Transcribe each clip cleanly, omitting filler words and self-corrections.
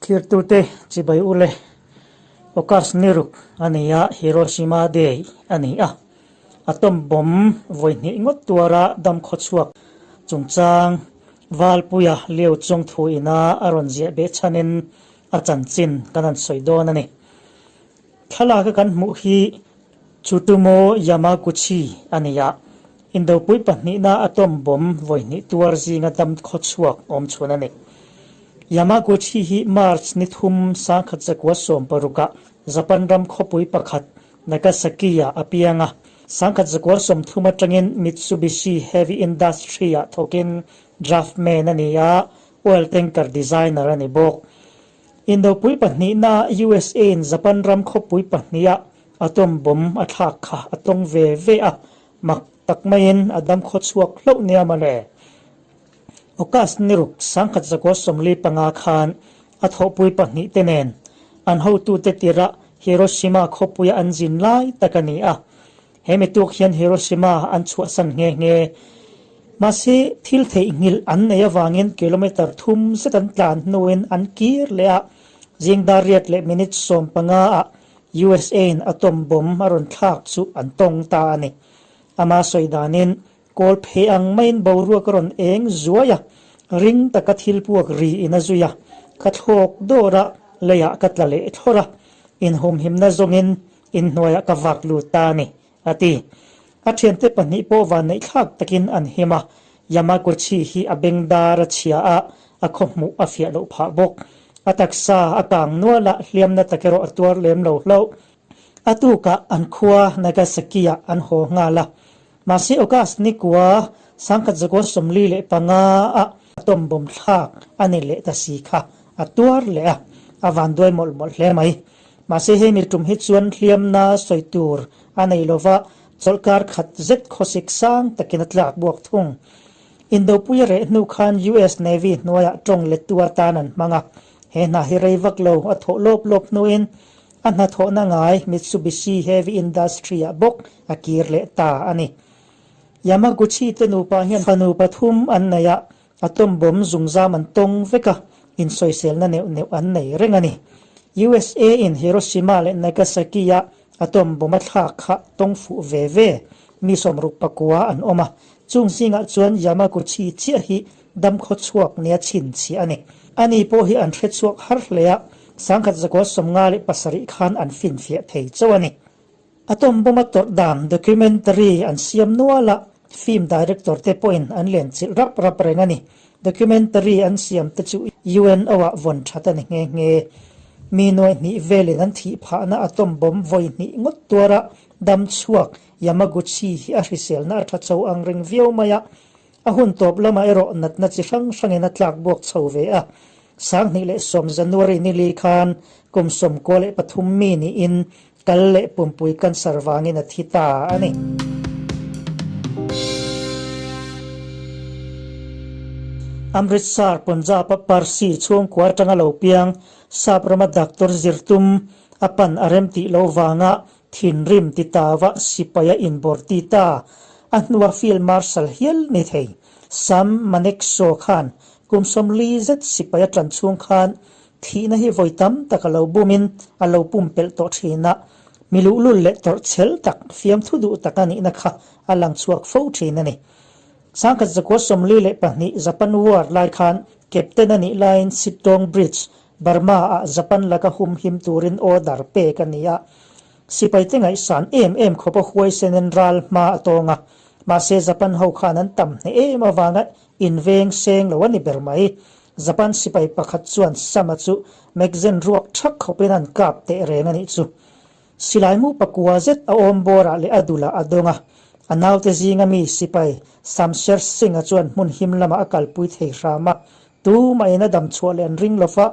Thirtute chibai ule August ni ruk a ni a, Hiroshima Day a ni a. Atom bomb vawi hnih ngawt tuara dam khawchhuak chungchang Valpuia Liu chung thu ina a rawn ziah beh chhanin a chanchin kan han sawi dawn a ni. Thlalaka kan hmuh hi Tsutomu Yamaguchi a ni a, Indopui pahnihna atom bomb vawi hnih tuar zinga dam khawchhuak awm chhun a ni. Yamaguchi hi March ni thum 1916 ah Japan ram khawpui pakhat Nagasaki-ah a piang a, 1930 atangin Mitsubishi Heavy Industry-ah thawkin draftman a ni a, oil tanker designer a ni bawk. Indopui pahnihna USA-in Japan ram khawpui pahniha atom bomb a thlak kha a tawng ve ve a, mak tak maiin a dam khawchhuak hlauh nia mawle. August ni ruk 1945 khan a thawhpui pahnihte nen an hotute tirah Hiroshima khawpuia an zin lai tak a ni a. He mi tuk hian Hiroshima an chhuahsan nghe nghe. Mahse, thil theihnghilh an nei avangin kilometre thum zet an tlan hnuin an kir leh a, zing dar riat leh minute 15 ah USA-in atom bomb a rawn thlak chu an tawng ta a ni. Ama sawi danin Kawl phei ang maiin boruak a rawn eng zuai a, ring taka thil puak ri in a zui a, ka thlawk dawr a, leiah ka tla leh thlawr a, inhumhimna zawngin inhnuaiah ka vak lut ta a ni, a ti. A thiante pahnih pawh vanneih thlak takin an him a, Yamaguchi hi a beng dar a chhia a, a khawhmuh a fiah loh phah bawk. A taksa a kang nual a, hliamna tak erawh a tuar lem lo hlauh. A tukah an khua Nagasaki-ah an haw nghal a, Mahse August ni kua 1945 ah atom bomb thlak a ni leh ta si kha a tuar leh a, a vanduai mawlh mawlh hle mai. Mahse hei mi tum hi chuan hliamna sawi tur a nei lova, chawlhkar khat zet khawsik sang takin a tlak buak thung. Indopui a reh hnu khan US Navy hnuaiah tawng lettu atan an hmang a, he hna hi rei vak lo a thawh lawp lawp hnuin A hnathawhna ngai Mitsubishi Heavy Industry-ah bawk a kir leh ta a ni. Yamaguchi te nupa hian fanu pathum an nei a, atom bomb zungzam an tawng vek a, insawiselna neuh neuh an nei reng a ni. USA-in Hiroshima leh Nagasaki-a atom bomb a thlak kha tawng fuh ve ve mi 69 an awm a, chung zingah chuan Yamaguchi chiah hi damkhaw chhuak nia chhinchhiah a ni. Ani pawh hi an hrechhuak har hle a, 1957 khan an finfiah thei chauh a ni. Atom bomb a tawrh dan documentary an siam nual a, film director te pawhin an len chilh rap rap reng a ni. Documentary an siam te chu UNO ah vawn that a ni nghe nghe. Mi nuaih hnih velin an thih phahna atom bomb vawi hnih ngawt tuara dam chhuak Yamaguchi hi a hriselna a tha chho ang reng viau mai a, A hun tawp lamah erawh natna chi hrang hrangin a tlak buak chho ve a. 2010 January ni li khan kum 93 mi niin kal leh pumpui cancer vangin a thi ta a ni. Amritsar, Punjab-a Parsi chhungkua atanga lo piang Sap rama doctor zirtum a pan a rem tih loh vanga Thinrim ti tava sipai a inbawr ti ta, a hnua Field Marshal hial ni thei. Sam Manekshaw khan kum 40 zet sipai a tan chhung khan thihna hi vawi tam tak a lo bumin a lo pumpelh tawh thin a, mi luhlul leh tawrh chhel tak, fiamthu duh tak a nihna kha a lang chhuak fo thin a ni. 1942 Japan War lai khan Captain a nih laiin Sittong Bridge Burma-ah Japan laka humhim turin order pek a ni a, sipaite ngaihsan em em khawp a huaisenin ral hma a tawng a, mahse Japan ho khan an tam hneh em avanga inveng seng lo a ni ber mai. Japan sipai pakhat chuan Sama chu magazine ruak thak khawpin an kap teh reng a nih chu. Silai mu pakua zet a awm bawrah leh a dulah a dawng a, a naute zinga mi sipai Samsher Singh-a chuan hmun him lamah a kalpui thei hram a, Tu mahin a dam chhuah leh an ring lo va,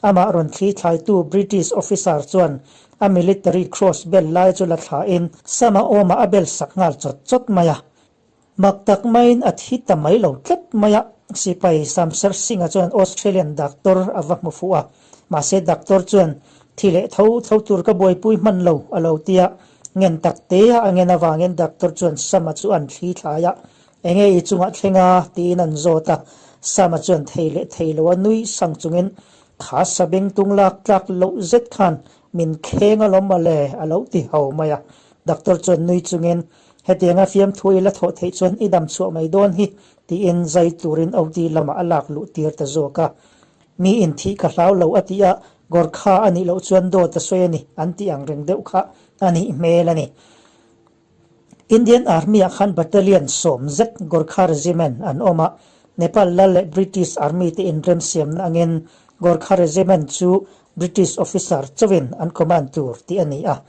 amah rawn thli thlaitu British officer chuan a military cross bel lai chu la thlain Sama awmah a bel sak nghal chawt chawt mai a. Mak tak maiin a thi ta mai lo tlat mai a, sipai Samsher Singh-a chuan Australian doctor a va hmu fuh a, mahse doctor chuan thi leh tho tho tur ka buaipui hman lo a lo ti a, ngen tak te a a ngen avangin doctor chuan Sama chu an thli thlai a, Enge i chungah thleng a? tiin an zawt a. Sama chuan thei leh thei lo a nui sang chungin, Kha sabeng tung lak tlak loh zet khan min kheng alawm mawle a lo ti ho mai a. Doctor chuan nui chungin, Hetianga fiamthu i la thawh theih chuan i dam chhuah mai dawn hi, tiin zai turin OT lamah a lak luh tir ta zawk a. Mi in thih ka hlau lo a tih a, Gorkha a nih loh chuan dawt a sawi a ni an tih ang reng deuh kha a nih hmel a ni. Indian Army ah khan Battalion 10 zet Gorkha Regiment an awm a, Nepal lal leh British Army te inremsiamna angin Gorkha Regiment chu British officer chauhin an command tur tih a ni a.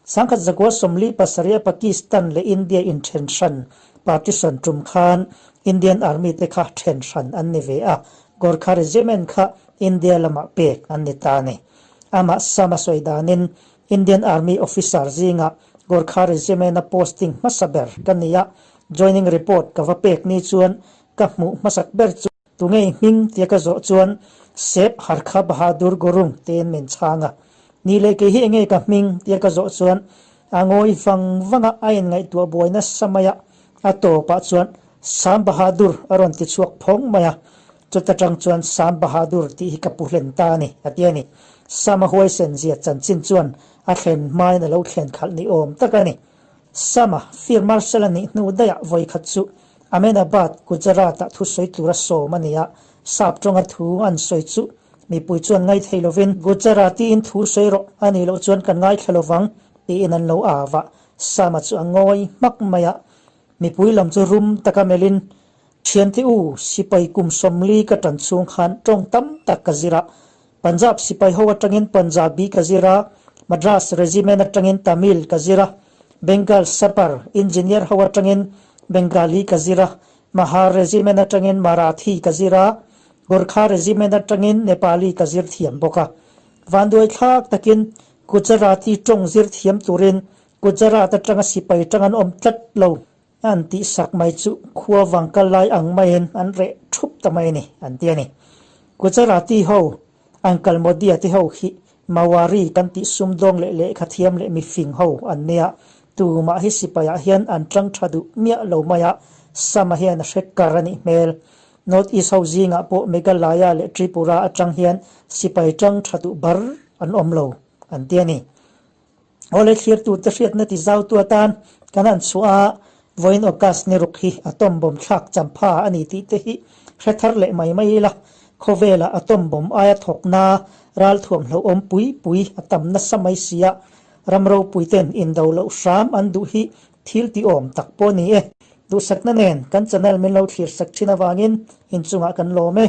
1947 a Pakistan leh India inthen hran, partition, tum khan Indian Army te kha then hran an ni ve a, Gorkha Regiment kha India lamah pek an ni ta a ni. Amah Sam a sawi danin Indian Army officer zingah Gorkha Regiment-a posting hmasa ber ka ni a, joining report ka va pek ni chuan ka hmuh hmasak ber chu tunge i hming tia ka zawh chuan Sep Harkha Bahadur Gurung tiin min chhang a. Ni leh kei hi enge ka hming tia ka zawh chuan a ngawi vang vang a, a inngaihtuah buai nasa mai a, a tawpah chuan Sam Bahadur a rawn ti chhuak phawng mai a. Chuta tang chuan Sam Bahadur tih hi ka pu hlen ta a ni, a ti a ni. Sama huaisen zia chanchin chuan a thlen hmain a lo thlen khalh ni awm tak a ni. Sama, Field Marshal a nih hnu daihah vawikhat chu Ahmedabad, Gujarat-ah thusawi tura sawm a ni a, sap tawnga thu an sawi chu mipui chuan ngaithei lovin Gujarati-in thu sawi rawh a nih loh chuan kan ngaithla lovang tiin an lo au a. Sama chu a ngawi hmak mai a, mipui lam chu rum taka melhin Thiante u, sipai kum 40 ka tan chhung khan tawng tam tak ka zir a. Punjab sipai ho atangin Punjabi ka zir a, Madras Regiment atangin Tamil ka zir a, Bengal Sapar Engineer ho atangin Bengali ka zir a, Mahar Regiment atangin Marathi ka zir a, Gorkha Regiment atangin Nepali ka zir thiam bawk a. Vanduai thlak takin Gujarati tawng zir thiam turin Gujarat atanga sipai tang an awm tlat lo. An tih sak mai chu khua vang kal lai ang maiin an reh thup ta mai a ni, an ti a ni. Gujarati ho, Uncle Modi-a te ho hi Mawari kan tih sumdawng leh lehkha thiam leh mifing ho an nia, tumah hi sipaiah hian an tlang tha duh miah lo mai a, Sama hian a hre kar a nih hmel. North East ho zingah pawh Meghalaya leh Tripura atang hian sipai tang tha duh bar an awm lo, an ti a ni. Awle thlirtute hriatna ti zautu atan kan han chhuah a, vawiin August ni ruk hi atom bomb thlak champha a ni tih te hi hre thar leh mai mai ila, khawvelah atom bomb aia thawkna ralthuam hlauhawm pui pui a tam nasa mai si a, ram ropui ten indo loh hram an duh hi thil ti awm tak pawh a ni e. Duhsakna nen kan channel min lo thlir sak thin avangin inchungah kan lawm e.